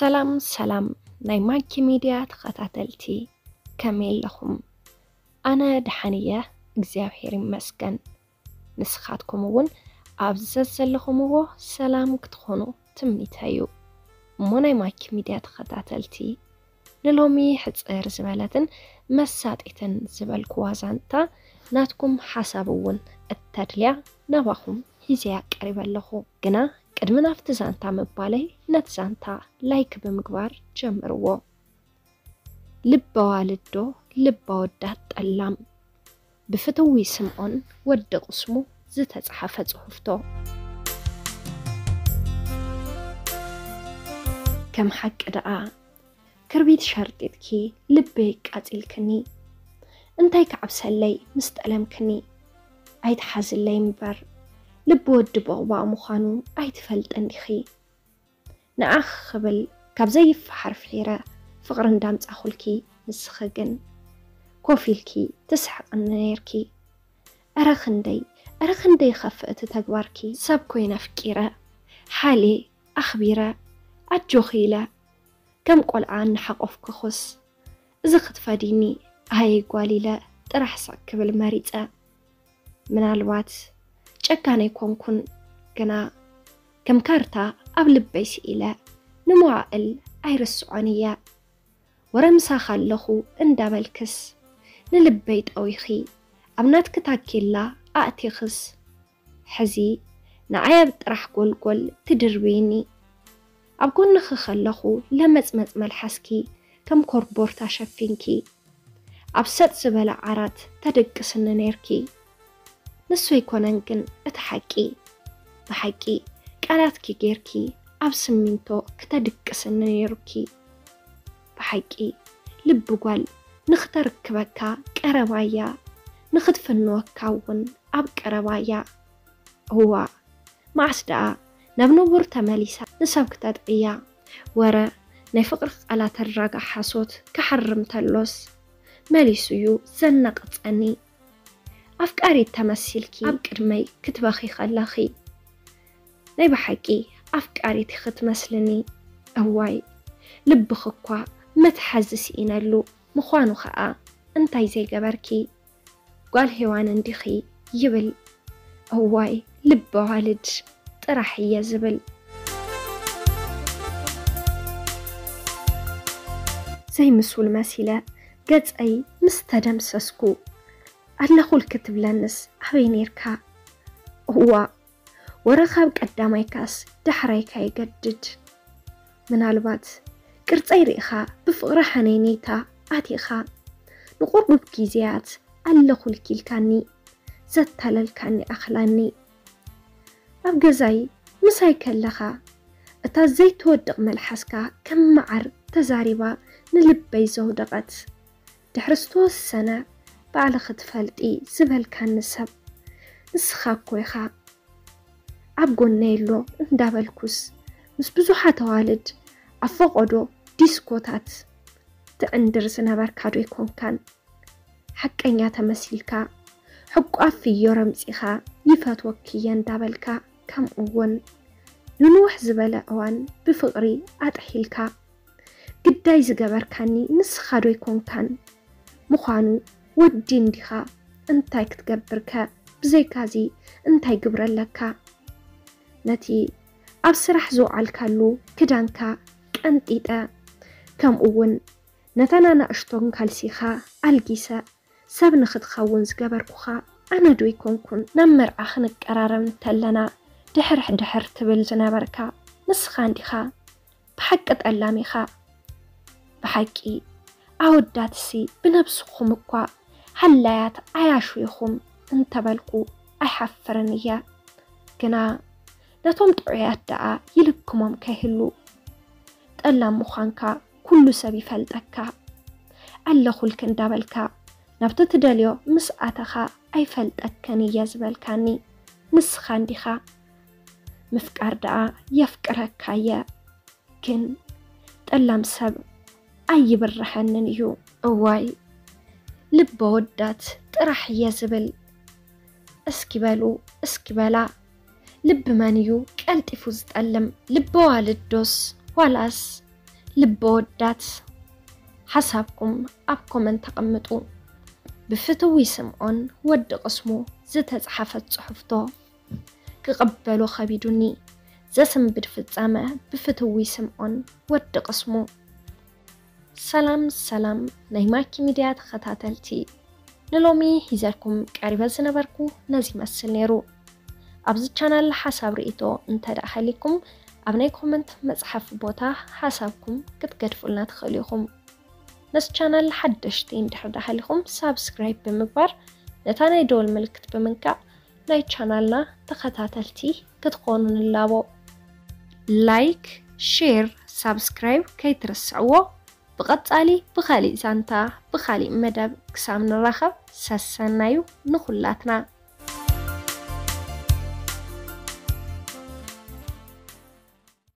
ሰላም ሰላም ናይ ማኪ ሚድያ ተኸታተልቲ፣ ከመይ ኣለኹም? ኣነ ደሓን እየ፣ እግዚኣብሔር ይመስገን። ንስኻትኩም እውን ኣብ ዘዘለኹምዎ ሰላም ክትኾኑ ትምኒተይ እዩ። እሞ ናይ ማኪ ሚድያ ተኸታተልቲ፣ ንሎሚ ሕጽር ዝበለትን መሳጢትን ዝበልኩዋ ዛንታ ናትኩም ሓሳብ እውን እተድልያ ናባኹም ሒዘያ ቀሪበ ኣለኹ። ግና ቅድሚ ናብቲ ዛንታ ምባለይ ነቲ ዛንታ ላይክ ብምግባር ጀምርዎ። ልበ ዋልዶ ልበ ወዳት ጠላም፣ ብፍትዊ ስምዖን ወዲ ቁስሙ ዝተጻሓፈ ጽሑፍቶ። ከም ሓቂ ደኣ ክርቢት ሸርጢጥኪ ልበይ ቃጺልክኒ። እንታይ ክዓብሰለይ ምስ ጠለምክኒ? ኣይትሓዝለይ እምበር፣ ልቢ ወዲ ቦቕባቕ ምዃኑ ኣይትፈልጥን ዲኺ? ንኣኽ ክብል ካብ ዘይፈሓር ፍሒረ ፍቕሪ እንዳምጻኹልኪ፣ ንስኺ ግን ኮፍ ኢልኪ ትስሕቕኒ ነይርኪ። እረ ክንደይ፣ እረ ክንደይ ይኸፍእ እቲ ተግባርኪ። ሰብ ኮይነ ኣፍቂረ፣ ሓልየ፣ ኣኽቢረ፣ ኣጆኺ ኢለ ከም ቆልዓ እናሓቆፍኩኹስ፣ እዚ ክትፈዲኒ ኣየ ጓል ኢለ ጥራሕ ስቕ ክብል መሪጸ። ምናልባት ጨካን ኣይኮንኩን፣ ግና ከም ካርታ ኣብ ልበይ ስኢለ ንመዋእል ኣይርስዖን እየ። ወረ ምሳኻ ኣለኹ እንዳበልክስ ንልበይ ጠዊኺ ኣብ ናትኪ ታኬላ ኣእቲኽስ፣ ሕዚ ንዓይ ኣብ ጥራሕ ጎልጎል ትድርብይኒ። ኣብ ጎንኺ ከለኹ ለመጽመጽ መልሓስኪ ከም ኮርቦርታ ሸፊንኪ ኣብ ሰጥ ዝበለ ዓራት ተደቅስኒ ነይርኪ። ንሱ ኣይኮነን ግን እቲ ሓቂ፣ ብሓቂ ቃላትኪ ጌርኪ ኣብ ስሚንቶ ክተድቅስኒ ነይሩኪ። ብሓቂ ልቢ ጓል ንኽተርክበካ ቀረባ እያ፣ ንኽትፍንወካ እውን ኣብ ቀረባ እያ። እዋ፣ መዓስ ደኣ ናብ ንቡር ተመሊሳ ንሰብ ክተጥዕያ? ወረ ናይ ፍቕሪ ቃላት ኣራጋሕ ሓሶት ክሓርም ተሎስ፣ መሊሱ እዩ ዘናቕጸኒ። ኣፍቃሪት ተመሲልኪ ኣብ ቅድመይ ክትበኺ ከለኺ፣ ናይ ብሓቂ ኣፍቃሪት ኢኺ ትመስልኒ። እዋይ፣ ልብኺ እኳ መትሓዚ ስኢነሉ ምዃኑ ኸኣ እንታይ ዘይገበርኪ? ጓል ሄዋን እንዲኺ ይብል። እዋይ፣ ልቢ ኣዋልድ ጥራሕ እየ ዝብል። ዘይምስል መሲለ ገጸይ ምስ ተደምሰስኩ፣ ኣለኹልኪ ትብለንስ ኣበይ ኔርካ? እዋ፣ ወረ ካብ ቀዳማይካስ ዳሕራይካ ይገድድ። ምናልባት ቅርጸይ ርኢኻ ብፍቕሪ ሓነይነይታ ኣቲኻ፣ ንቁሩብ ግዜያት ኣለኹልኪ ኢልካኒ፣ ዘታለልካኒ ኣኽላኒ። ኣብ ገዛይ ምሳይ ከለኻ፣ እታ ዘይትወድቕ መልሓስካ ከም መዓር ተዛሪባ ንልበይ ዘውደቐት። ድሕሪ ዝተወሰነ ባዕልኺ ትፈልጢ ዝበልካኒ ሰብ፣ ንስኻ እኮ ኢኻ ኣብ ጎነይ ኣሎ እንዳበልኩስ፣ ምስ ብዙሓት ኣዋልድ ኣብ ፈቐዶ ዲስኮታት ትዕንድር ዝነበርካ ዶ ኣይኮንካን? ሓቀኛ ተመሲልካ፣ ሕቋፍ ፍዮር ኣምጺኻ፣ ይፈትወኪ እየ እንዳበልካ፣ ከምኡ እውን ንንውሕ ዝበለ እዋን ብፍቕሪ ኣጥሒልካ፣ ግዳይ ዝገበርካኒ ንስኻ ዶ ኣይኮንካን? ምዃኑ ወዲ እንዲኻ፣ እንታይ ክትገብርከ? ብዘይካዚ እንታይ ግብሪ ኣለካ? ነቲ ኣብ ስራሕ ዝወዓልካሉ ክዳንካ ቀንጢጠ፣ ከምኡ እውን ነተን ኣናእሽቶን ካልሲኻ ኣልጊሰ ሰብ ንኽትኸውን ዝገበርኩኻ ኣነ ዶ ኣይኮንኩን? ናብ መርዓ ክንቀራረብ እንተለና ድሕርሕ ድሕር ትብል ዝነበርካ ንስኻ እንዲኻ። ብሓቂ ጠላም ኢኻ። ብሓቂ ኣወዳትሲ ብነብስኹም እኳ ሃላያት ዓያሹ ኢኹም እንተበልኩ ኣይሓፍርን እየ። ግና ነቶም ጥዑያት ደኣ ይልክሞም ከይህሉ፣ ጠላም ምዃንካ ኩሉ ሰብ ይፈልጠካ። ኣለኹልኪ እንዳበልካ ናብቲ ትደልዮ ምስ ኣተኻ ኣይፈልጠክን እየ ዝበልካኒ ንስኻ እንዲኻ። ምፍቃር ደኣ የፍቅረካ እየ፣ ግን ጠላም ሰብ ኣይብርሃንን እዩ። እዋይ ልቢ ኣወዳት ጥራሕ እየ ዝብል። እስኪ በሉ እስኪ በላ፣ ልቢ መን እዩ ቀልጢፉ ዝጠልም? ልቢ ኣዋልድ ዶስ ዋላስ ልበ ወዳት፣ ሓሳብኩም ኣብ ኮመንት ተቐምጡ። ብፍትዊ ስምዖን ወዲ ቅስሙ ዝተጻሓፈት ጽሑፍቶ ክቕበሎ ከቢዱኒ። ዘስንብድ ፍጻመ ብፍትዊ ስምዖን ወዲ ቅስሙ። ሰላም ሰላም ናይ ማኪ ሚድያ ተኸታተልቲ፣ ንሎሚ ሒዘልኩም ቀሪበ ዝነበርኩ ነዚ ይመስል ነይሩ። ኣብዚ ቻናል ሓሳብ ርእይቶ እንተ ደኣ ሃሊኩም ኣብ ናይ ኮመንት መጽሓፊ ቦታ ሓሳብኩም ክትገድፉልና ትኽእሉ ኢኹም። ነዚ ቻናል ሓደሽቲ እንድሕር ደኣ ሃሊኹም ሳብስክራይብ ብምግባር ነታ ናይ ደወል ምልክት ብምንካእ ናይ ቻናልና ተኸታተልቲ ክትኾኑ ንላቦ። ላይክ፣ ሼር፣ ሳብስክራይብ ከይትርስዕዎ። ብቐጻሊ ብኻሊእ ዛንታ ብኻሊእ መደብ ክሳብ ንራኸብ ሰሰናዩ ንኹላትና።